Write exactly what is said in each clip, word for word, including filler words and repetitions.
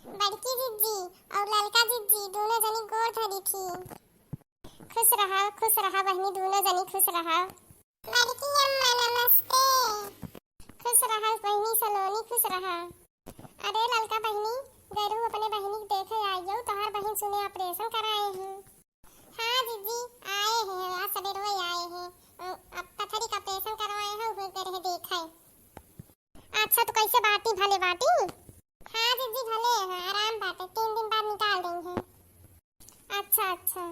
बड़की जिज्जी और ललका जिज्जी दोनों जनी गोड़ धरी थी। खुश रहा, खुश रहा बहिनी, दोनों जनी खुश रहा। बड़की अम्मा नमस्ते। खुश रहा बहिनी सलोनी, खुश रहा। अरे ललका बहिनी, गैरू अपने बहिनी के देखे आइयो, तोहार बहिन सुने ऑपरेशन कराए हैं। हाँ जिज्जी, आए हैं, आज सवेरे आए हैं। अ, अब पथरी का ऑपरेशन करवाए हैं, उहे करे है देखे। अच्छा, तो कैसे बाटी, भले बाटी? हाँ जिज्जी, भले हैं, आराम बाटे, तीन दिन बाद निकाल देंगे। अच्छा, अच्छा।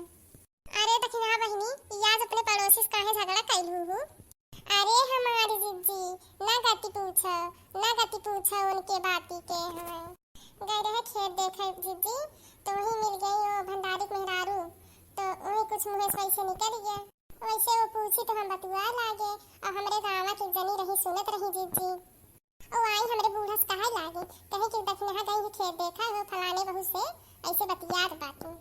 अरे दखिनहा बहिनी, ई आज अपने पड़ोसी से काहे झगड़ा कैलू हू? अरे हमारी जिज्जी, ना गति पूछो, ना गति पूछो उनके बाती के। हाँ, गए रहे खेत देखे जिज्जी, तो वहीं मिल गई वो भंडारी के मेहरारू, तो वहीं कुछ मुँह से वैसे निकल गया। वैसे वो पूछी तो हम बतुआ लागे, और हमरे गाँव के जनी रही सुनत रही जिज्जी। ओ आई हमरे बूढ़ा से कहे लागे, कहे कि दखिनहा गई है खेत देखा हो फलाने बहू से, ऐसे बतियात बाटी।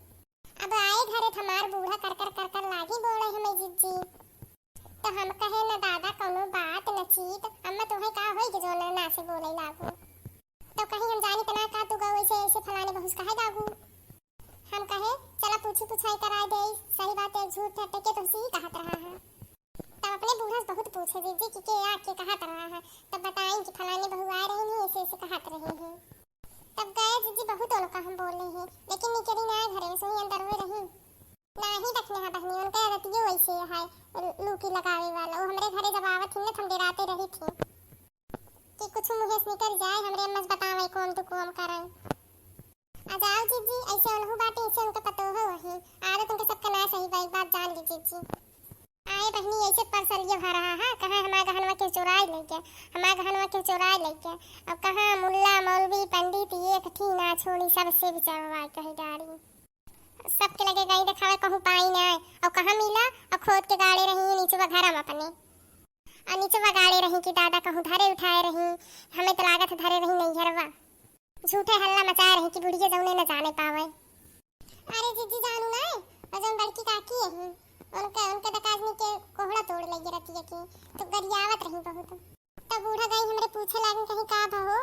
अब आए घरे तो हमार बूढ़ा कर कर कर कर लागी बोले हमें जिज्जी। तो हम कहे न दादा कौनो बात न चीत, अम्मा तोहे का होई कि जो ना से बोले लागू। तो कहीं हम जानी तना का तू गौ ऐसे ऐसे फलाने बहू से कहे लागू। हम कहे चला पूछी पुछाई कराए दे, सही बात है झूठ ठट्टे के तुमसे ही कहत रहा है। तब अपने बूढ़ा से बहुत पूछे जिज्जी कि के आ के कहत रहा है, तब बताई कि फलाने बहू आ रही नहीं ऐसे ऐसे कहत रही है। तब गए जिज्जी बहुत उनका हम बोले हैं, लेकिन निकली ना घरे से ही अंदर हुए रही। नाही दखिनहा बहिनी, उनका आदतियो वैसे है, लू-, लूकी लगावे वाला। वो हमरे घरे जब आवत थी ना, तो हम डराते रही थी कि कुछ मुँह से निकल जाए, हमरे अम्मा से बतावे, कौन तू कौन करे। आ जाओ जिज्जी, ऐसे उनहु बाटे, ऐसे उनका पतोहो वही। आदत उनके सबके ना सही बा, एक बात जान ली जिज्जी। आए बहिनी, ऐसे परसलिए भा रहा है, कहाँ हमार गहनवा के चुराई लइ गया, हमार गहनवा के चुराई लइ गया। अब कहाँ मुल्ला, मौलवी, पंडित, एक ठी ना छोड़ी, सबसे बिचरवा कही डारी। सबके लगे गई देखावे, कहूँ पाई ना। और कहाँ मिला? और खोद के गाड़े रही नीचवा घरम अपने। और नीचवा गाड़े रही कि दादा कहूँ धरे उठाए रही, हमें तो लागत धरे रही नैहरवा। झूठे हल्ला मचाए रही कि बुढ़िया जौने न जाने पावे। अरे जिज्जी जानू ना, और जौन बड़की काकी है, उनका, उनके दकाजनी के कोहड़ा तोड़ लगी रतिया की, तो गरियावत रही बहुत। तब बूढ़ा गई हमरे पूछे लागन कहीं का भहो,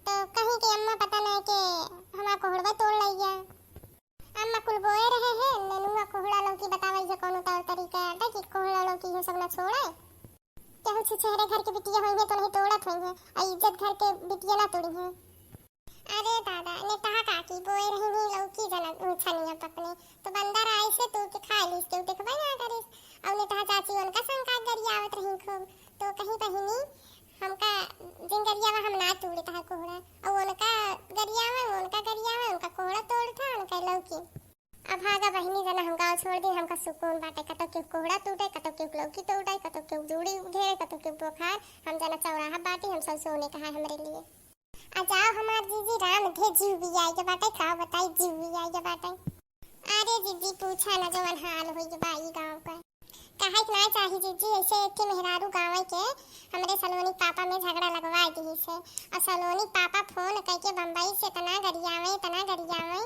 तो कहीं के अम्मा पता नहीं के हमार कोहड़वा तोड़ लइया। अम्मा कुल बोए रहे हैं, नेनुआ कोहड़ा लौकी बतावै है कौनो तौर तरीका, आटा कि कोहड़ा लौकी हो सब ना छोड़े। केहू छुछेहरे घर के बिटिया होई है तो नहीं तोड़त होई है, आ इज्जत घर के बिटिया ना तोड़ी है। अरे दादा, नेटहा काकी बोए रही नहीं लौकी जना छनिया पकने, तो बंदर आए से तोड़ के खा लीस, केहू देखबे ना करिस। और नेटहा चाची उनका संग का गरियावत रही खूब, तो कहीं बहिनी हमका जिन गरियावा हम ना तोड़े तहा कोहड़ा, और उनका गरियावा, उनका गरियावा, उनका कोहड़ा तोड़ था, उनका लौकी। अब भागा बहिनी जना हम गाँव छोड़ दी, हमका सुकून बाटे, कतो केहू कोहड़ा तोड़े, कतो केहू लौकी तोड़े, कतो केहू जूड़ी घेरे, कतो केहू बोखार, हम जना चौराहा बाटी, हम सब सोने कहा हमरे लिए। आ जाओ हमार जीजी राम धे जीव भी आई के बाटे, का बताई जीव भी आई के बाटे। अरे जीजी पूछा ना जवन हाल होई के बा ई गाँव का। कहे के ना चाही जीजी, ऐसे एक ठे मेहरारू गाँव के हमरे सलोनी पापा में झगड़ा लगवा दी से, और सलोनी पापा फोन करके बम्बई से इतना गरियावे, इतना गरियावे,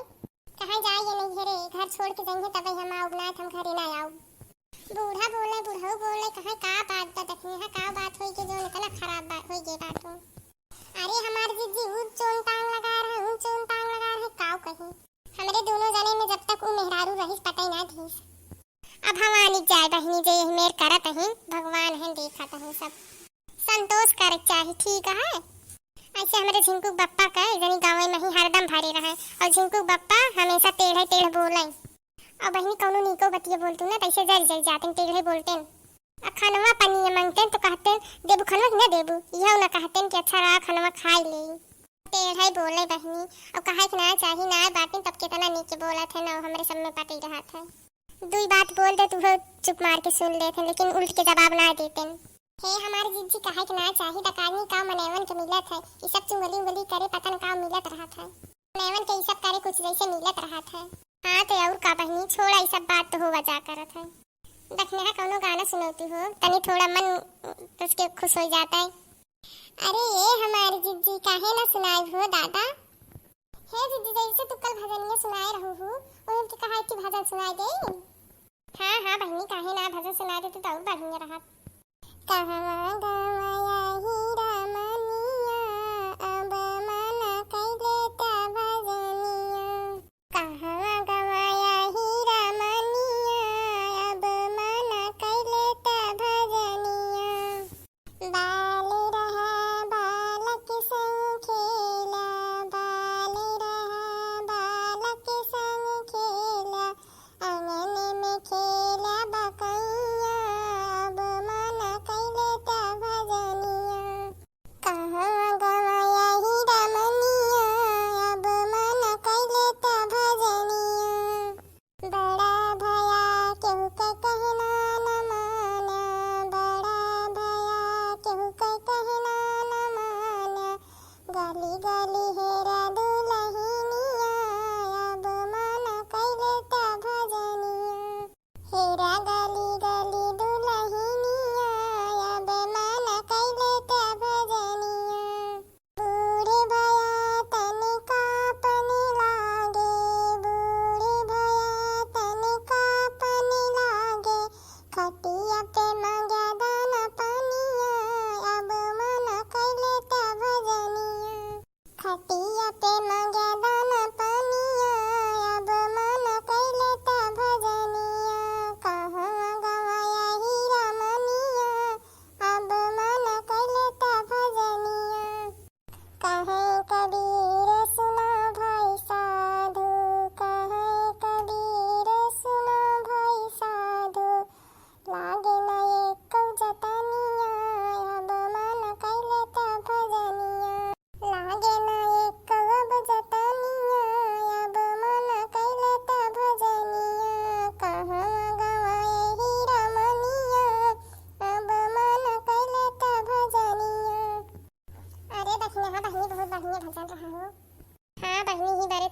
कहाँ जाए ये नहीं घरे, घर छोड़ के जाइए तब हम आउब ना, हम घरे ना आउब। बूढ़ा बोले, बुढ़ऊ बोले, कहाँ का बात बा, दखिनहा का बात होई के जो इतना खराब बात होई के बात हो। अरे हमार जीजी ऊ चोन टांग लगा रहे, ऊ चोन टांग लगा रहे, काऊ कही। हमरे दोनों जने में जब तक ऊ मेहरारू रहीस पटई ना धीस। अब भवानी जाए बहिनी जे यही मेर करत ही, भगवान हैं देखत ही सब। संतोष करे चाही, ठीक है। ऐसे हमरे झिंकू बप्पा का जनी गाँव में ही हरदम भरे रहे, और झिंकू बप्पा हमेशा टेढ़े टेढ़ बोले। और बहिनी कौनो नीको बतिया बोलतू ना, तैसे जर जर जाते टेढ़े बोलते। आ खनवा पनिया मांगते तो कहते, "देबू खनवा कि ना देबू?" यह ना कहते कि "अच्छा रहा खनवा खाई ले।" टेढ़े बोले बहिनी, और कहे कि ना चाही ना बातें, तब कितना नीचे बोलत है ना, हमरे सब में पटी रहत है। दुई बात बोल दे तू हो चुप मार के सुन लेते, लेकिन उल्ट के जवाब ना देते। हे हमार जीजी, कहे के ना चाही, डकानी का मनैवन के मिलत है, ई सब चुंगली उंगली करे पता न का मिलत रहत है। मनैवन के ई सब करे कुछ जैसे मिलत रहत है। हाँ तो और का बहिनी, छोड़ा ई सब बात तो होवा जा करत है। दखिनहा कौनो गाना सुनौती हो, तनी थोड़ा मन उसके खुश हो जाता है। अरे ये हमार जीजी, काहे ना सुनाई हो दादा? हे जीजी, जैसे तू कल भजनिया सुनाए रहू हो, वही के कहा कि भजन सुनाई दे। हाँ, हाँ बहिनी, काहे ना, भजन सुना देते तो और बढ़िया रहत। कहवा गवाया ही रामनिया, अब मन कैले त भजन।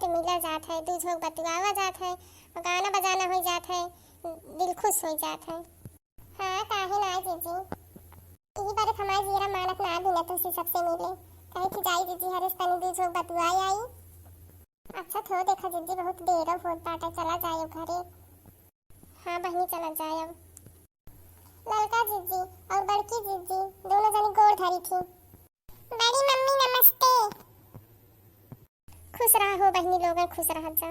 से मिला जात है, दू झोंक बतुआवा जात है, और गाना बजाना हो जात है, दिल खुश हो जात है। हाँ, काहे ना जीजी, यही बार हमार जियरा मानत ना बिना तुझसे सबसे मिले, कहे कि जाई जीजी हरेश तनी दू झोंक बतुआई आई। अच्छा थो देखा जीजी, बहुत देर होत बाटे, चला जाए घरे। हाँ बहिनी, चला जाए। ललका जीजी और बड़की जीजी दोनों जनी गोड़ धरी थी। बड़ी मम्मी नमस्ते। खुश रहा हो बहिनी लोगन, खुश रह जा।